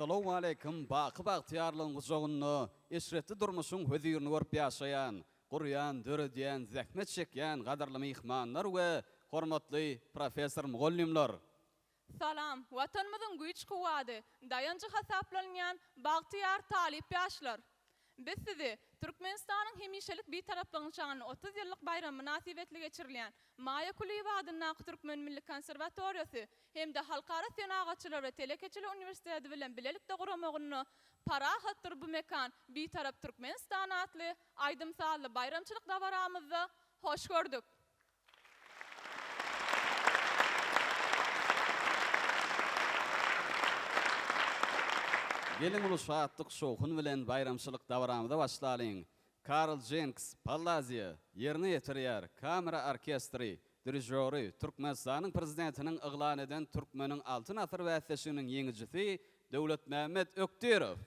Essalawmaleýkim baky bagtyýarlygyň gujagynda eşretli durmuşyň hözirini görüp ýaşaýan, gurýan, döredýän, zähmet çekýän gadyrly myhmanlar we hormatly professor-mugallymlar! Salam, Watanymyzyň güýç-kuwwady, daýanjy hasaplanylýan bagtyýar talyp ýaşlar! Biz sizi Türkmenistanyň hemişelik Bitaraplygyň şanly 30 ýyllyk baýramy mynasybetli geçirilýän Maýa Kulyýewa adyndaky Türkmen milli konserwatoriýasy hem-de Halkara senagatçylar we telekeçiler uniwersiteti bilen bilelikde guramagynda Parahatdyr bu mekan, Bitarap Türkmenistan atly aýdym-sazly baýramçylyk dabaramyzda hoş gördük! Geliň uly şatlyk şowhun bilen baýramçylyk dabaramyza başlalyň. Karl Jenks, Pallaziýa, ýerine ýetirýär, kamera orkestri, dirižýory, Türkmenistanyň Prezidentiniň yglan eden Türkmeniň Altyn asyry bäsleşiginiň ýeňijisi Döwletmämmet Ökdirow.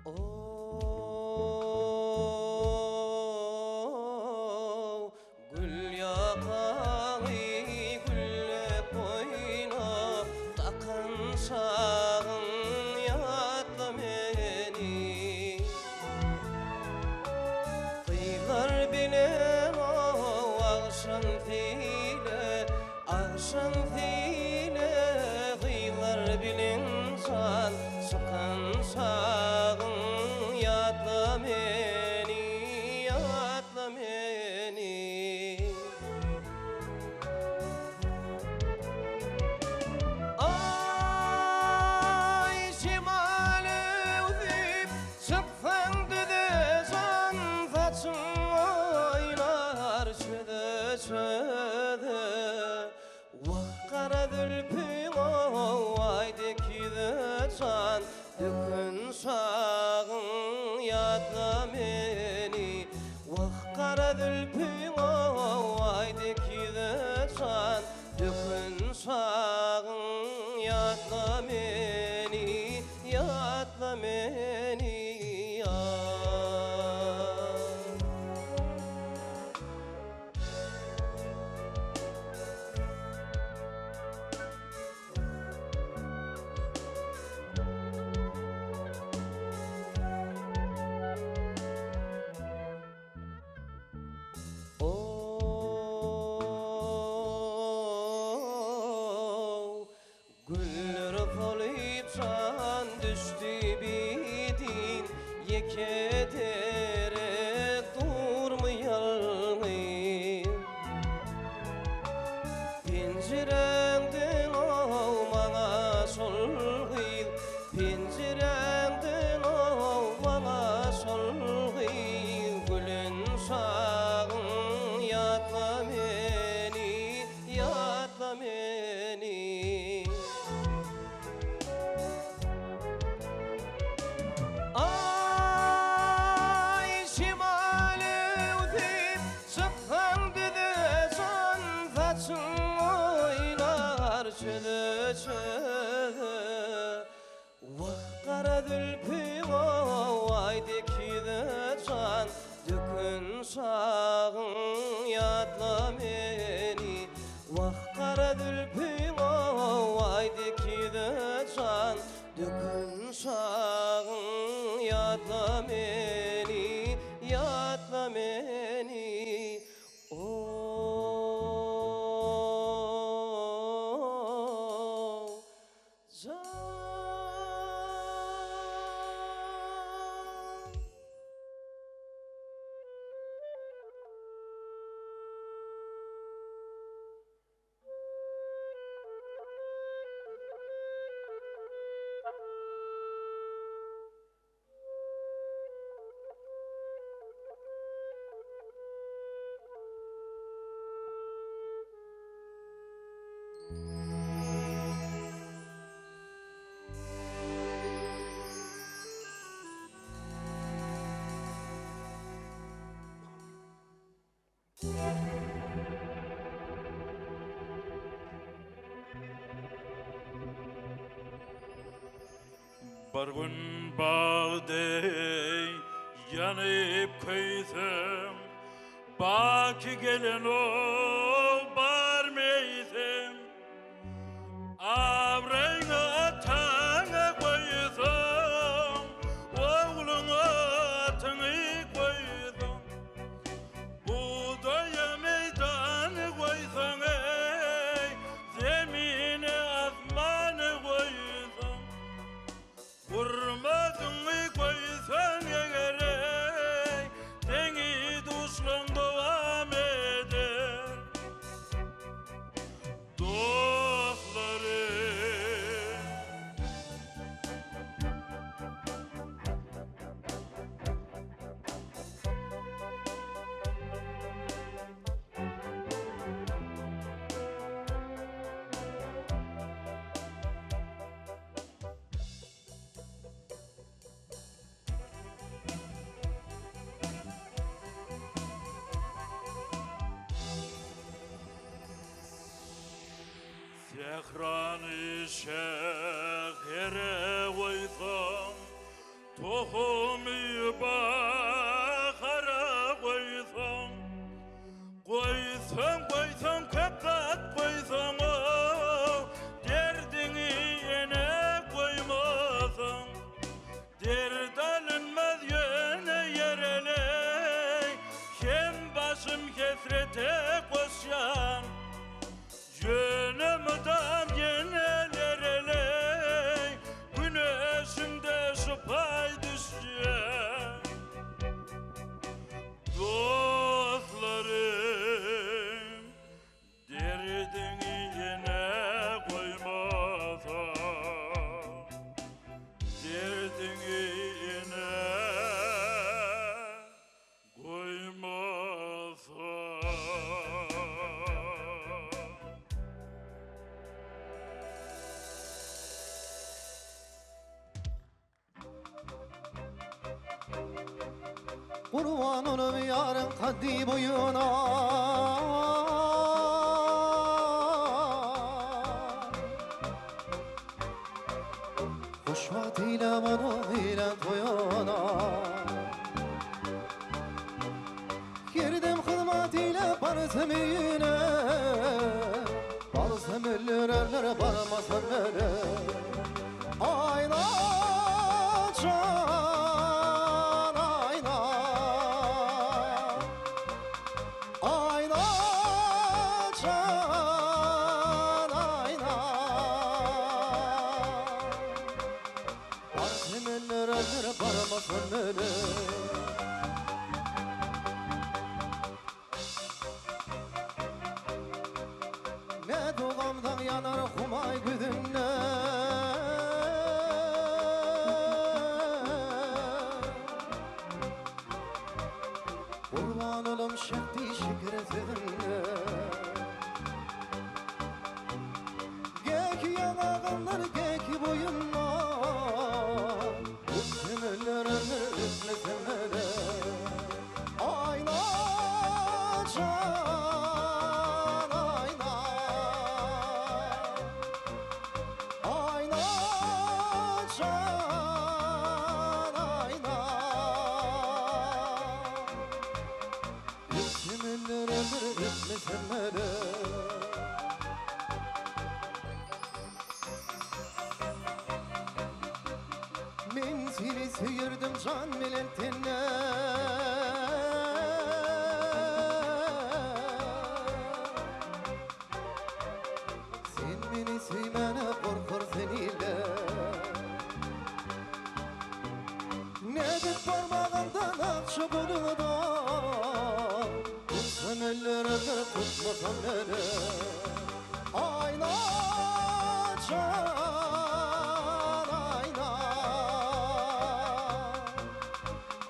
Ow, gül ýakaňy güllek goýna, Dakan şagyň ýatla meni. Uçan sile gyzlar bilen jan çykan çagyň ýatla meni, ýatla meni. Aý şemal öwsüp çyksaň düze jan saçyň oýnar çöze-çöze. Wah gara zülpüň owaý dek ýüze jan dökün şagyň ýatla meni. Wah gara zülpüň owaý dek ýüze jan dökün şagyň ýatla meni, ýatla meni ýar. O-ow, Güller solyp jan düşdi bidin, Ýeke derek durmy ýalňyz. Penjiräňden ow maňa şol gyz, Penjiräňden ow maňa şol gyz, Gülen şagyň ýatla meni, ýatla meni. Aý şemal öwsüp çyksaň düze jan saçyň oýnar çöze-çöze. Wah gara zülpüň owaý dek ýüze jan dökün şagyň ýatla meni. Wah gara zülpüň owaý dek ýüze jan dökün şagyň ýatla meni, ýatla meni. O-ow jan. Bir gün bag deý ýanyp köýsem, Baky gelenok barmy eýsem? Abraýyňy ataňa goýsaň, Ogluňa atyňy goýsaň, Bugdaýa meýdany goýsaň, eý, Zemine asmany goýsaň, Gurmadyňy goýsaň eger, eý, Deňi-duşlaň dowam eder. Dostlarym. Sährany şähere goýsaň, Tohumy bahara goýsaň, Goýsaň, goýsaň köp zat goýsaň-ow, Derdiňi ýene goýmasaň. Dert alynmaz ýöne ýereleý, Hem başym hesrete goşýan. Ýöne. Gurban olup ýaryň kaddy boýuna. Hoş wagt ile gonak ile toýuna. Her dem hyzmat ile barsam öýüne. Barsam öldürerler barmasam öle. Aýna jan aýna. Aýna jan aýna. Barsam öldürerler barmasam öle. Ne dogamdan yanar humay güzünde. Kurban olum şekti şükür sözünde. Gek yanağımdan gek boyundan. Öpsem eller eller öpmesem ele. Ayna can ayna. Ayna can ayna. Öpsem eller eller öpmesem ele. Men seni söýerdim jan bilen tenden. Sen beni söýmäne gorkar sen ile. Nädip barmagymdan akça buluňdan. Tutsam eller eller tutmasam ele. Ayna can ayna.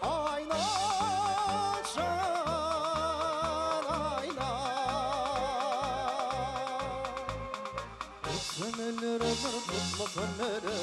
Ayna can ayna. Tutsam eller eller tutmasam ele.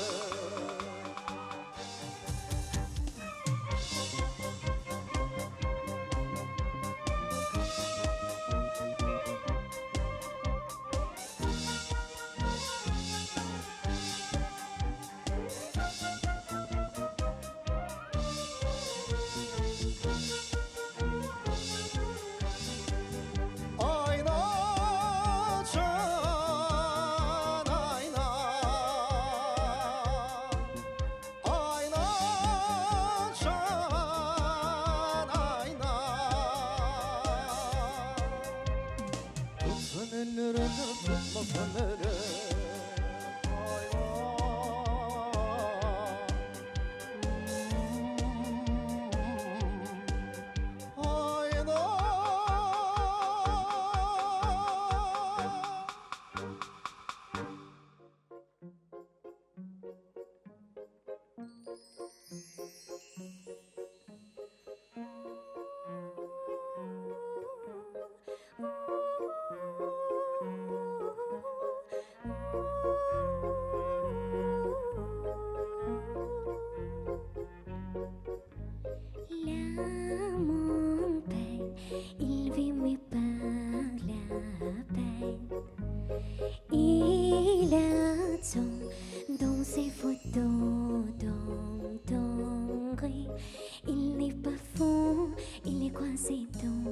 Ayna can ayna. Ayna can ayna. Tutsam eller eller tutmasam ele. Ayna. Ayna. Là, mon père, il vit me par la peine. Il attend dans ses photos d'entendre. Il n'est pas fou, il est coincé tout.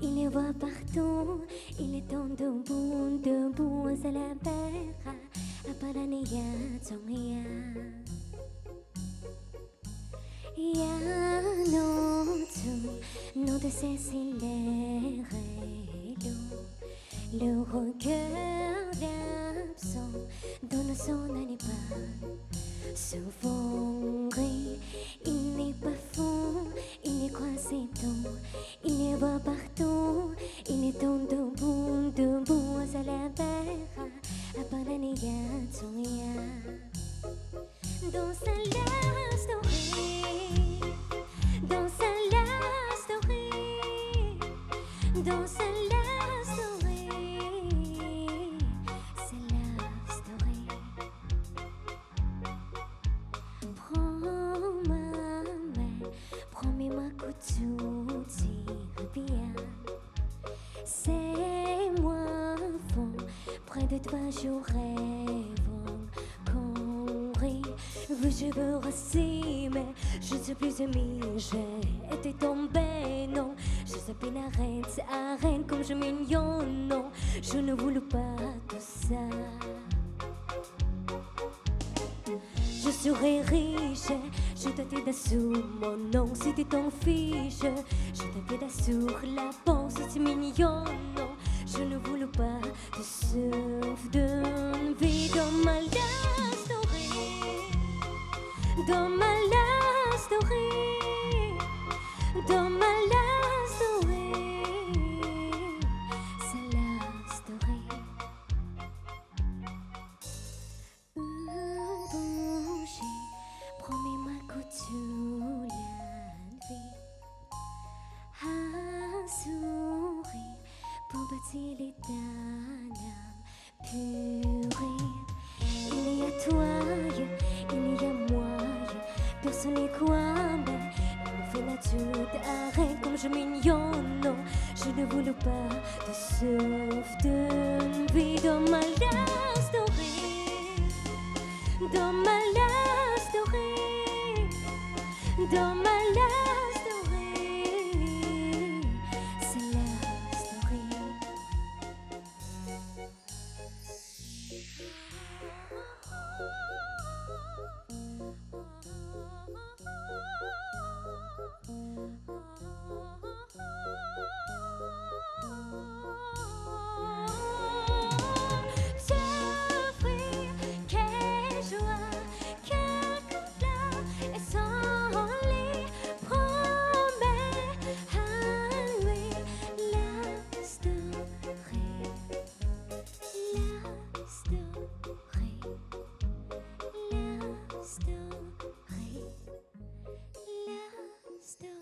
Il les voit partout, il est en debout, debout à la barre. Ya non, de cesser le regard absent dans le son n'est pas souvent gris. Il n'est pas fou, il est coincé tout, il les voit partout, il est en debout, debout à la barre. Dans sa story, dans sa story, dans sa story, c'est la story. Prends ma main, promets-moi que tout pas, je rêve encore. Oui, je veux rester, mais je ne sais plus aimer. J'ai été tombée, non. Je sais plus arrête, arrête comme je mignon, non. Je ne voulais pas tout ça. Je serai riche, je t'aide sous mon nom si tu t'en fiches. Je t'aide sur la pensée, c'est mignon, non. Je ne voulais pas te sauver d'une vie dans ma last story. Dans ma last story. Dans ma last story. C'est la story. Une bougie, promets-moi que tu la vie. Un sourire pour bâtir l'état d'âme purée. Il y a toi, il y a moi, personne n'est quoi, mais il me fait la toute arrête comme je mignon, non, je ne voulais pas te sauver d'une vie dans ma last story. Dans ma last story, dans ma last story, c'est la story. Souffrir, quelle joie, quel plat et sans les promets à lui la story, la story, la story, la story.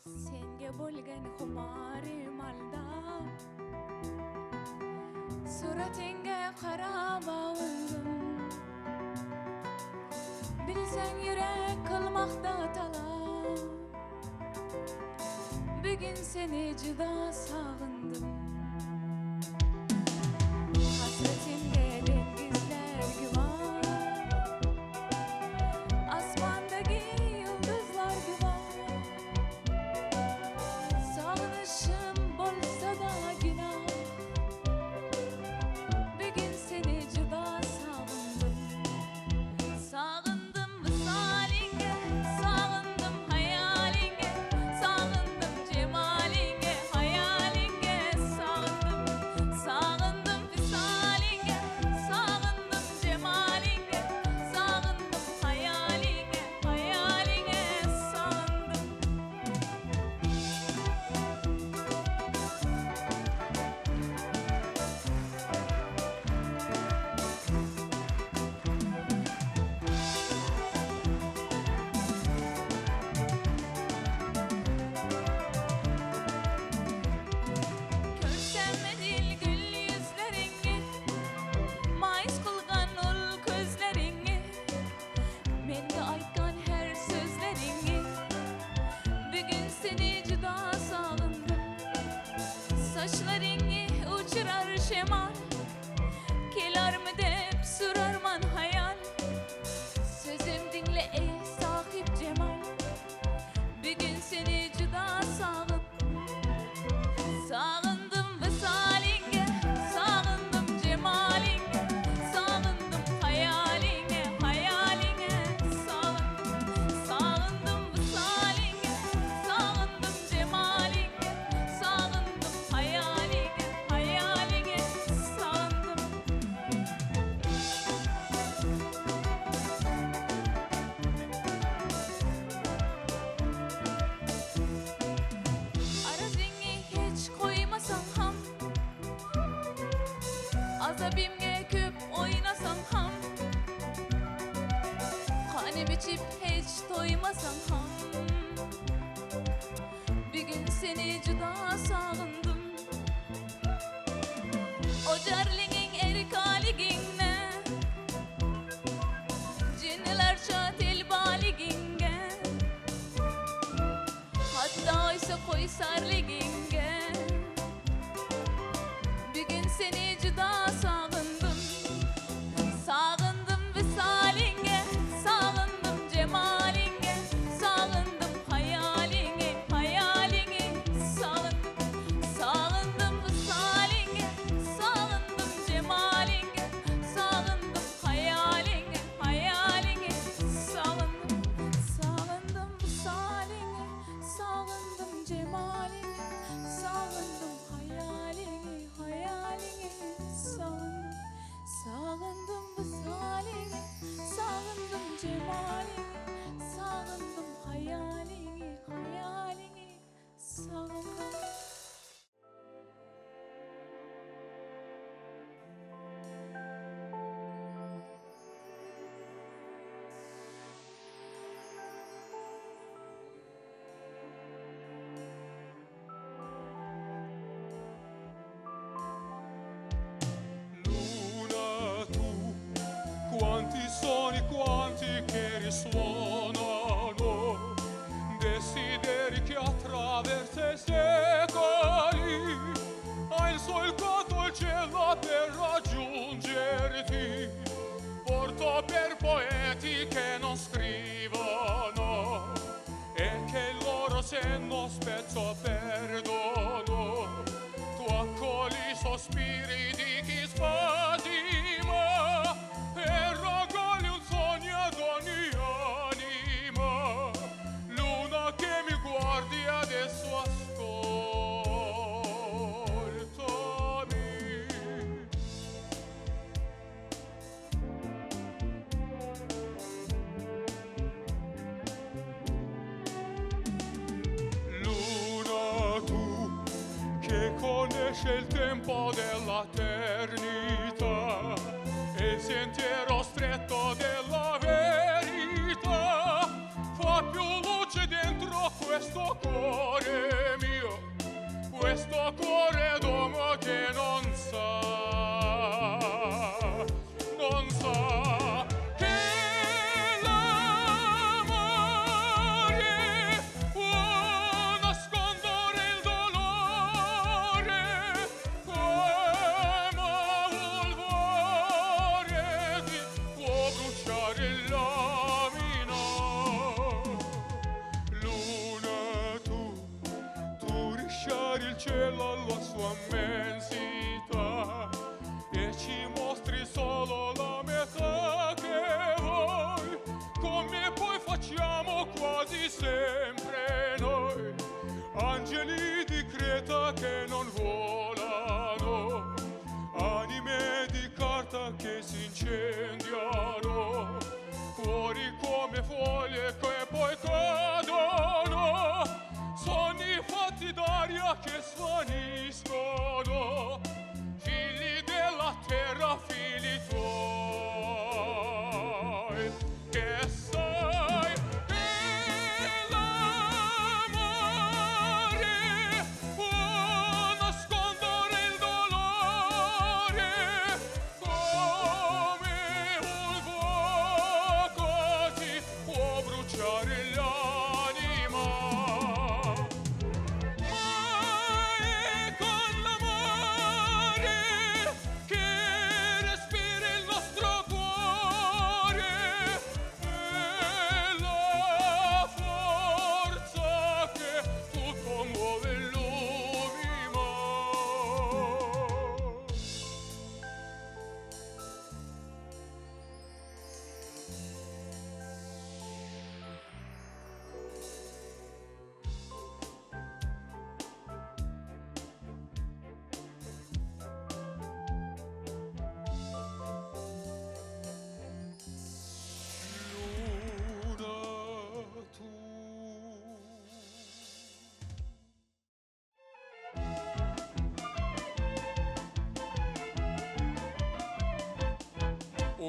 Senga bo'lgan xumorim aldab, Suratingga qarab ovundim. Bilsang yurak qilmoqda talab. Bugun seni juda sog'indim. Hasratimga dengizlar. Saçlaryňy uçurar şemal, Kelarmy dep surarman hayal. Sözüm diňle ey sahyp jemal, Bir gün seni juda sagyp. Sagyndym wysalyňa, Sagyndym jemalyňa, Sagyndym haýalyňa, Haýalyňa sagyndym. Sagyndym wysalyňa, Sagyndym jemalyňa, Sagyndym haýalyňa, Haýalyňa sagyndym. Arazyňy hiç goýmasaň ham, Azabymga köp oýnasaň ham, Ganym içip hiç toýmasaň ham, Bir gün seni juda sagyndym. Ojarlygyň erkaligiňe, Jinlerçe telbaligiňe, Hatda oysa koysarligiňe, Bir gün seni juda sagyndym. Sagyndym wysalyňa, Sagyndym jemalyňa, Sagyndym haýalyňy, Haýalyňy sagyndym. Sagyndym wysalyňa, Sagyndym jemalyňa, Sagyndym haýalyňy, Haýalyňy sagyndym. Sagyndym wysalyňa, Sagyndym jemalyňa, Sagyndym haýalyňy, Haýalyňy sagyndym. Sagyndym wysalyňa, Sagyndym jemalyňa, Sagyndym haýalyňy, Haýalyňy sagyndym. Luna tu, quanti suoni, quanti che risuonano, desideri che attraverso i secoli hai solcato il cielo per raggiungerti, porto per poeti che non scrivono e che il loro senno spesso perdono. Tu accogli i sospiri di chi spasima e ragali un sogno ad ogni anima. Luna che mi guardi adesso ascoltami. Luna tu che conosce il tempo dell'eternità e il sentiero stretto della verità fa più luce dentro questo cuore mio, questo cuore d'uomo che non sa, non sa che l'amore può nascondere il dolore come polvere ti può bruciare l'anima. Luna tu, tu rischiari il cielo alla sua immensità e ci mostri solo la metà che vuoi, come poi facciamo quasi sempre noi, angeli di Creta che non volano, anime di carta che si incendiano, cuori come foglie che poi cadono, sogni fatti d'aria che svaniscono, figli della terra, figli tuoi, che sai che l'amore.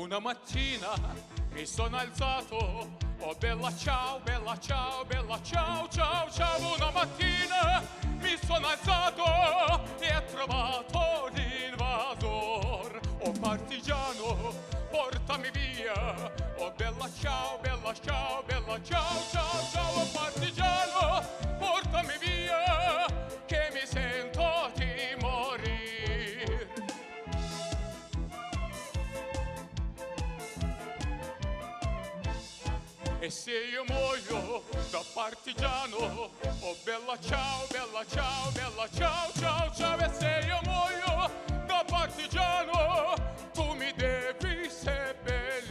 Una mattina mi sono alzato, oh bella ciao, bella ciao, bella ciao, ciao, ciao. Una mattina mi sono alzato e ho trovato l'invasor. Oh partigiano, portami via. Oh bella ciao, bella ciao, bella ciao, ciao, ciao. Oh partigiano, portami via, che mi sento di morir. E se io muoio da partigiano, oh bella ciao, bella ciao, bella ciao, ciao, ciao. E se io muoio da partigiano, tu mi devi seppellir.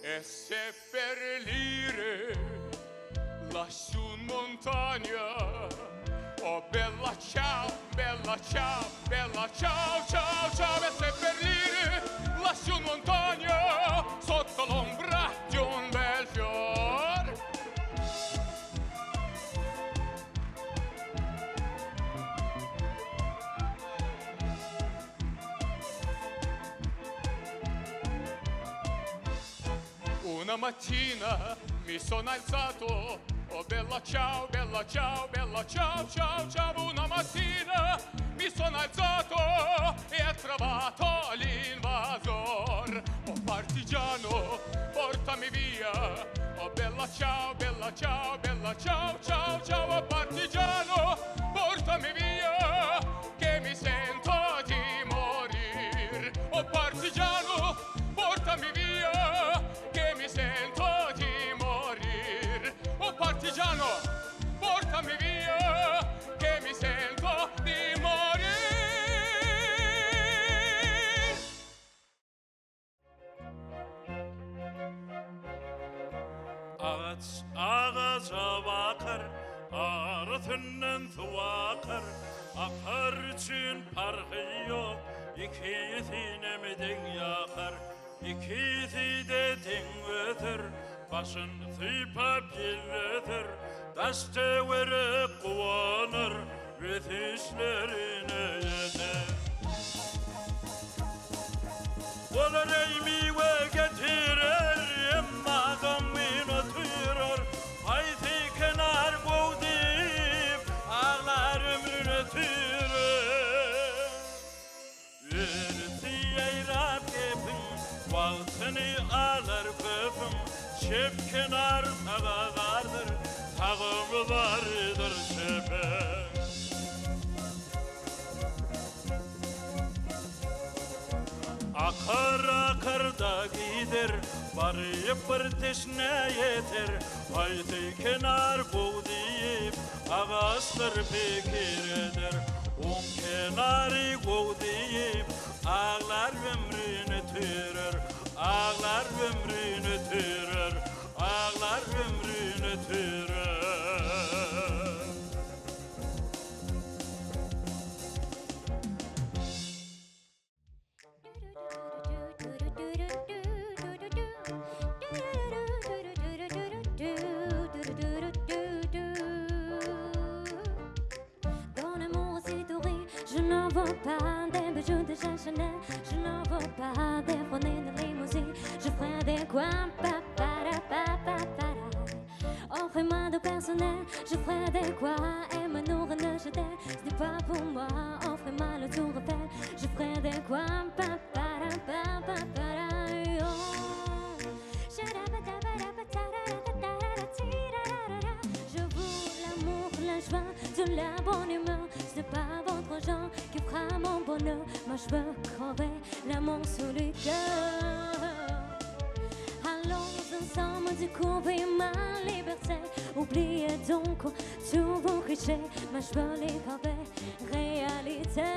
E seppellire lassù in montagna. Oh bella ciao, bella ciao, bella ciao, ciao, ciao. E seppellire lassù in montagna sotto l'ombra di un bel fior. Una mattina mi sono alzato, oh bella ciao, bella ciao, bella ciao, ciao, ciao. Una mattina mi sono alzato e ho trovato l'invasor. Oh partigiano, portami via. Oh bella ciao, bella ciao, bella ciao, ciao, ciao. Oh partigiano, portami via, che mi sento di morir. Oh partigiano, portami via, che mi sento di morir. Oh partigiano, portami via, che mi sento di morir. Agaç agaja bakar, arasyndan suw akar. Akar üçin parhy ýok, ikisinem deň ýakar. Ikisi-de deň öser, başyn sypap ýel öser. Daş-töwerek guwanar, ösüşlerine ýeter. Olar eý miwe getirer, emma gamgyn oturar. Haýsy kenar gowy diýip, aglar ömrün ötürer. Örüsi ýaýrap gepiň, wagtyny alar köpüň. Çep kenar saga bardyr, tagamy bardyr çepe. Akar akar-da gider, baryp bir teşnä ýeter. Haýsy kenar gowy diýip, agaçlar pikir eder. Oň kenary gowy diýip, aglar ömrüni ötürer. Aglar ömrüni ötürer, aglar ömrüni ötürer. Ton amour c'est doré, je n'en veux pas des bijoux de Chanel, je n'en veux pas des fournées de limousine, je ferai des coins pa pa pa pa pa Offrez-moi de personnel, je ferai des quoi et me nourrir ne jeter, ce n'est pas pour moi. Offrez-moi le tour Eiffel, je ferai des quoi pa pa pa pa pa oh. Je veux l'amour, la joie, de la bonne humeur. Ce n'est pas votre genre qui fera mon bonheur. Moi je veux crever l'amour sous le cœur. Allons ensemble découvrir ma liberté. Oubliez donc tous vos clichés. Moi je veux les crever, réalité.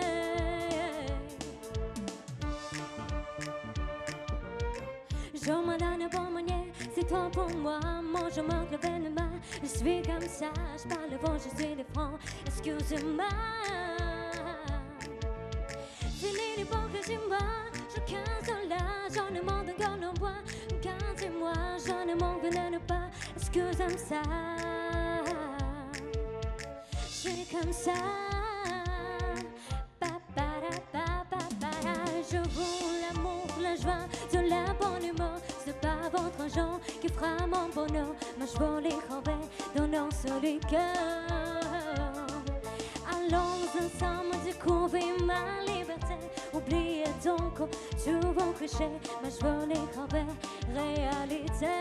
Je me donne pour manière, c'est toi pour moi. Moi je manque le venin, je suis comme ça, je parle bon, je suis de franc. Excusez-moi. Fini l'hypocrisie, moi, je casse là, j'en demande encore le bois. Quand moi, je ne m'en venais pas. Excusez-moi ça. Je suis comme ça. Pa, pa, ra, pa, pa, pa, ra. Je veux l'amour, de la bonne humeur. Ce n'est pas votre argent qui fera mon bonheur. Ma jolie crevée donnant celui cœur. Allons ensemble découvrir ma liberté. Oubliez donc tous vos clichés. Ma jolie crevée, réalité.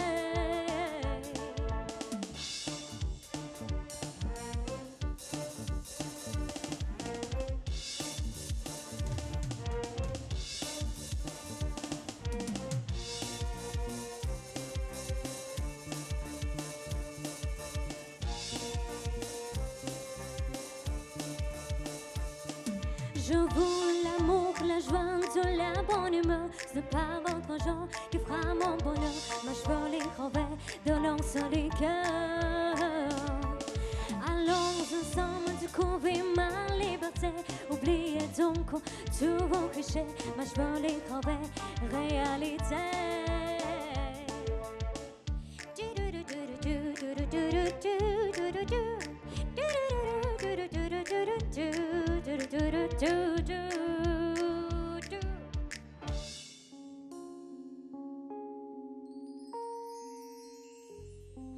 Je veux l'amour, la joie, de la bonne humeur. Ce n'est pas votre argent qui fera mon bonheur. Ma jolie crevée de seul cœur. Allons ensemble découvrir ma liberté. Oubliez donc tous vos clichés. Ma jolie crevée, réalité.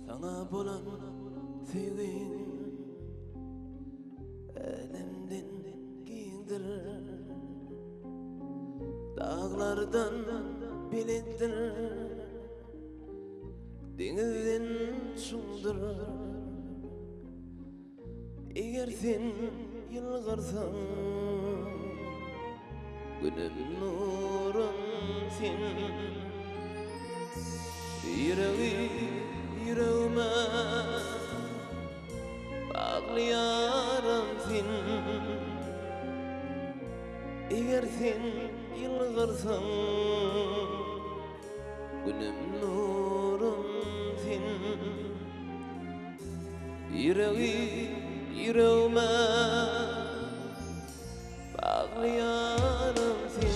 Saňa bolan söýgim älemden giňdir. Daglardan belentdir, deňizden çuňdur. Eger sen ýylgyrsaň, Günüm nurum sen. Ýüregi ýüregime baglaýaram sen. Eger sen ýylgyrsaň, Günüm nurum sen. Ýüregi ýüregime baglaýaram sen.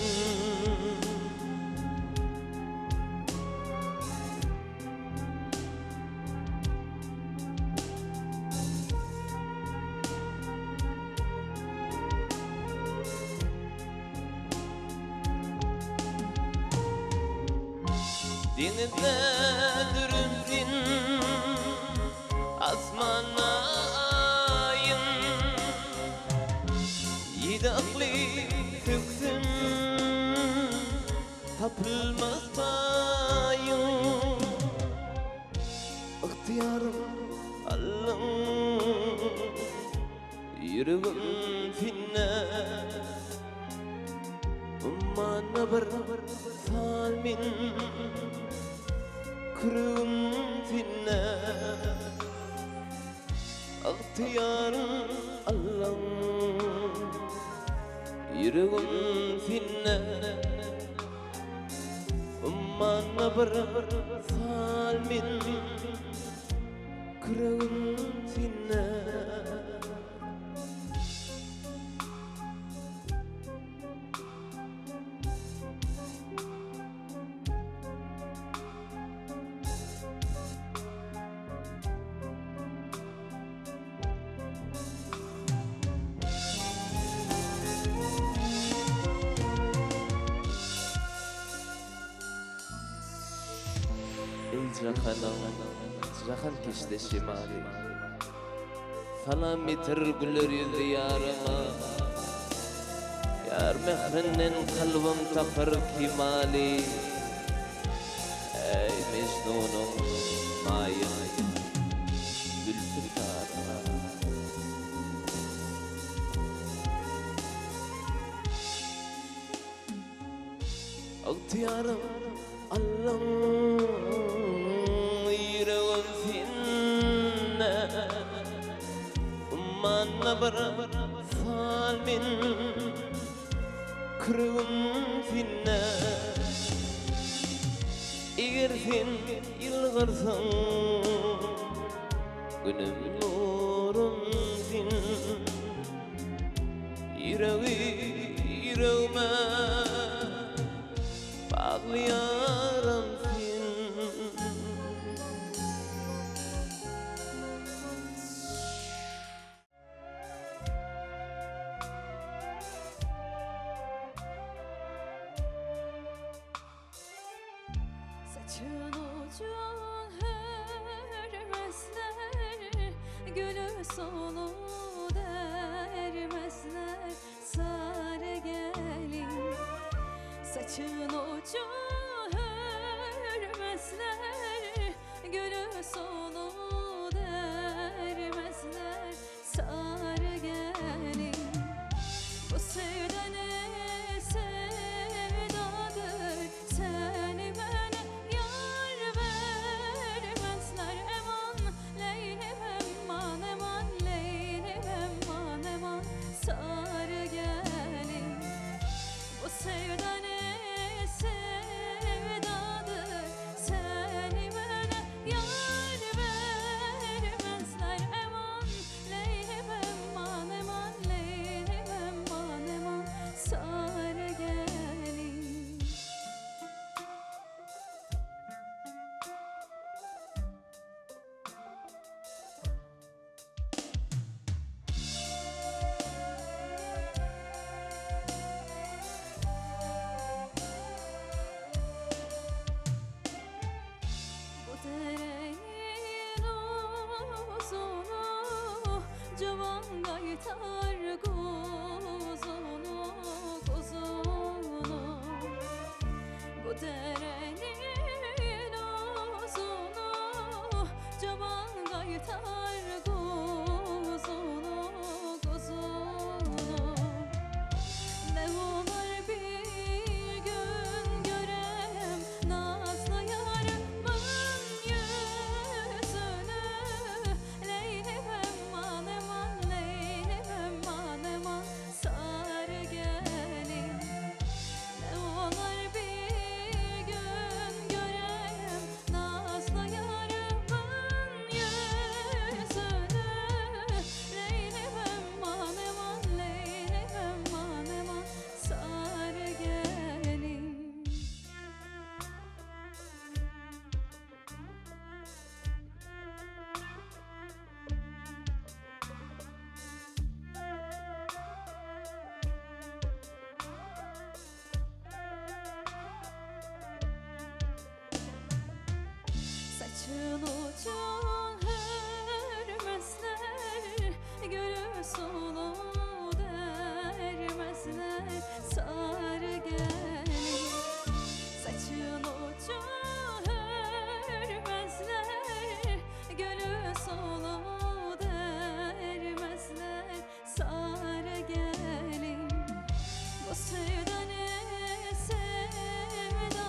Deňizde dürüm sen, asmanda aýym. Ýedi yklym söksem, tapylmaz taýyň. Ygtyýarym aldyň, ýüregim sende. Ummana bir sal men, Küregim sende. Ygtyýarym aldyň, Ýüregim sende. Ummana bir sal men, Küregim sende. Eý jahanyň jahankeşde şemaly, Salam ýetir güler ýüzli ýaryma. Ýar mährinden kalbym tapar kemaly, Eý Mejnunyň maýyl zülpi saryma. Ygtyýarym aldyň, ýüregim sende. Ummanda bir sal men, küregim sende. Eger sen ýylgyrsaň, Günüm nurum sen. Ýüregi ýüregime baglaýaram sen. Saçın ucun hörmezler Gülü solu dermezler Sarı gelin Saçın ucun hörmezler Gülü solu dermezler Sarı gelin Bu sevda ne sevdadır Seni bana yar vermezler Eman Leylim eman eman Leylim eman eman Sarı gelin Bu sevda ne sevdadır Seni bana yar vermezler Eman Leylim eman eman Leylim eman eman Sarı gelin Bu derenin uzunu Çoban kaytar kuzunu, kuzunu Bu derenin uzunu Çoban kaytar kuzunu, kuzunu Ne olur bir gün görem Nazlı yarımın yüzünü Leylim eman eman Leylim eman eman Sarı gelin Ne olur bir gün görem Nazlı yarımın yüzünü Leylim eman eman Leylim eman eman Sarı gelin Saçın ucun hörmezler Gülü solu dermezler Sarı gelin Saçın ucun hörmezler Gülü solu dermezler Sarı gelin Bu sevda ne sevdadır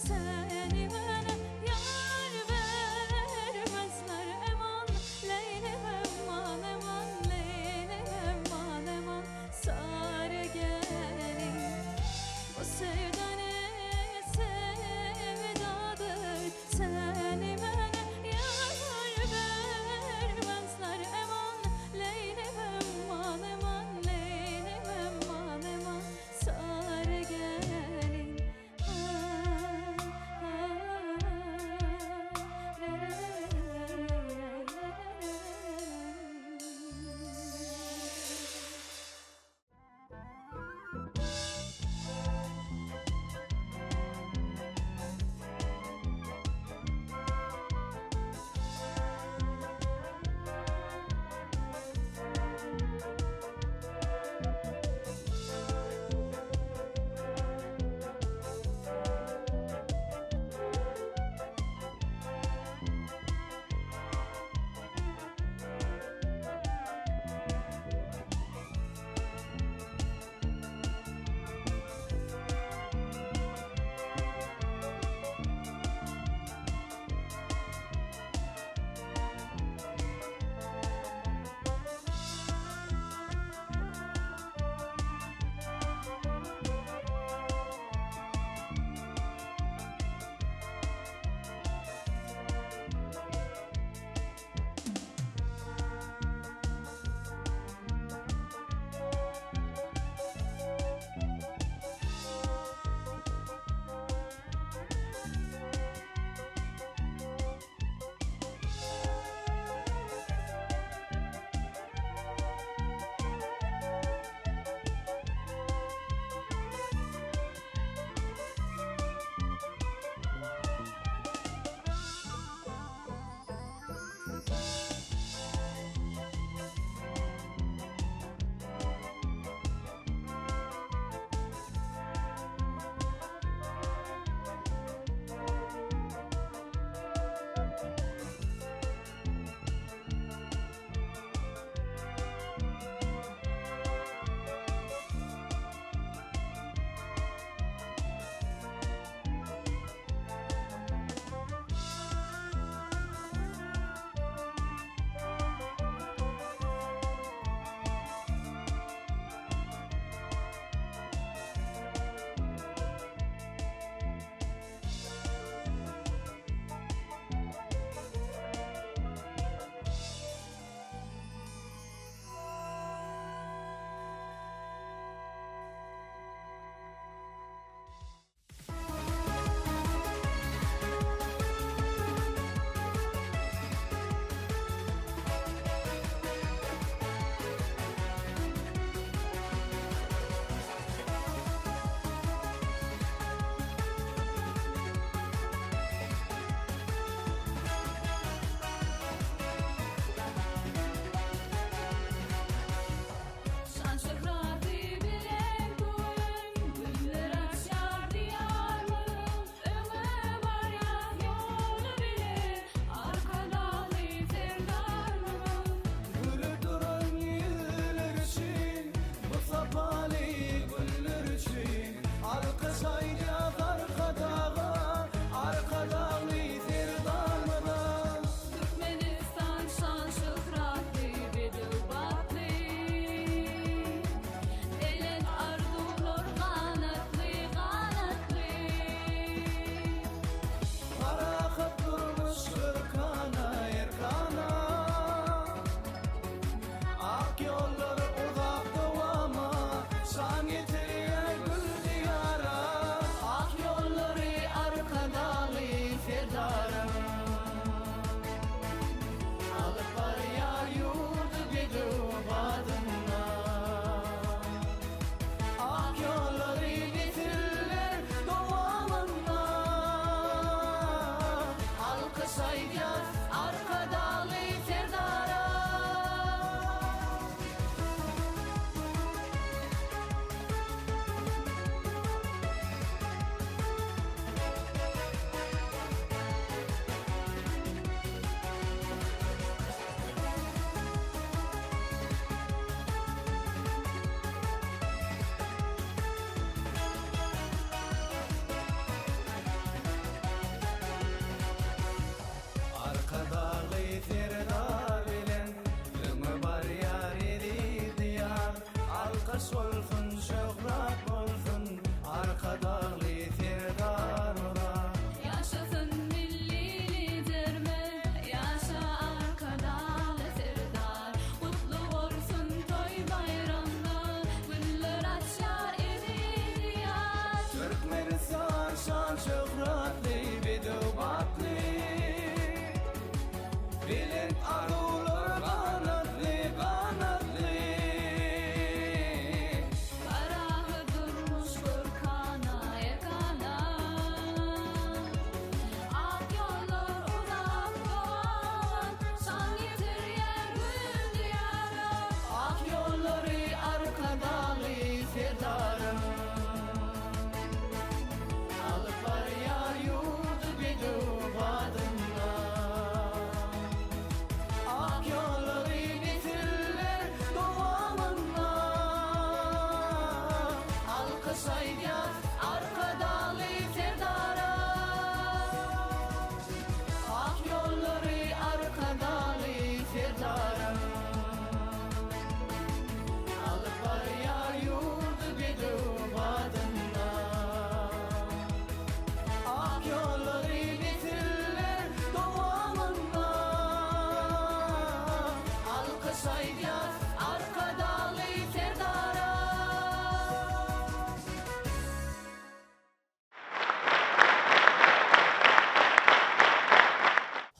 Seni bana yar vermezler Eman Leylim eman eman Leylim eman eman Sarı gelin Bu sevda ne sevdadır.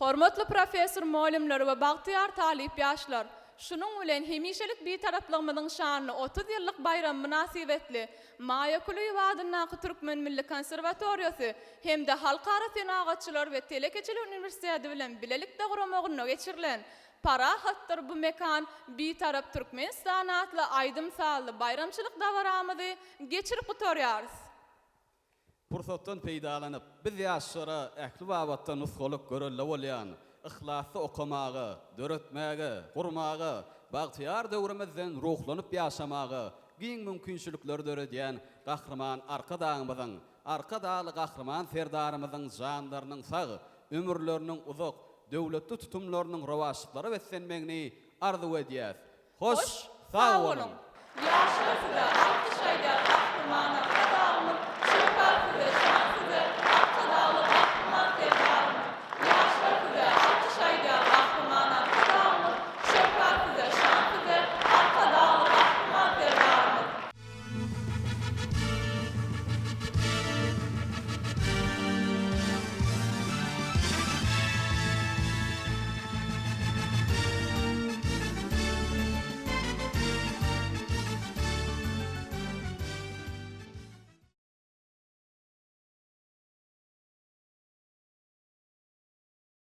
Hormatly professor-mugallymlar we bagtyýar talyp ýaşlar! Şunuň bilen hemişelik Bitaraplygymyzyň şanly 30 ýyllyk baýramy mynasybetli Maýa Kulyýewa adyndaky Türkmen milli konserwatoriýasy hem-de Halkara senagatçylar we telekeçiler uniwersiteti bilen bilelikde guramagynda geçirilen Parahatdyr bu mekan Bitarap Türkmenistan atly aýdym-sazly baýramçylyk dabaramyzy geçirip gutarýarys. Pursatdan peýdalanyp, biz ýaşlara ähli babatda nusgalyk görelde bolýan, yhlasly okamaga, döretmäge, gurmaga, bagtyýar döwrümizden ruhlanyp ýaşamaga giň mümkinçilikleri döredýän Gahryman Arkadagymyzyň, Arkadagly Gahryman Serdarymyzyň janlarynyň sag, ömürleriniň uzak, döwletli tutumlarynyň rowaçlyklara beslenmegini arzuw edýäs. Hoş, sag boluň! Ýaşlar size alkyş aýdýar.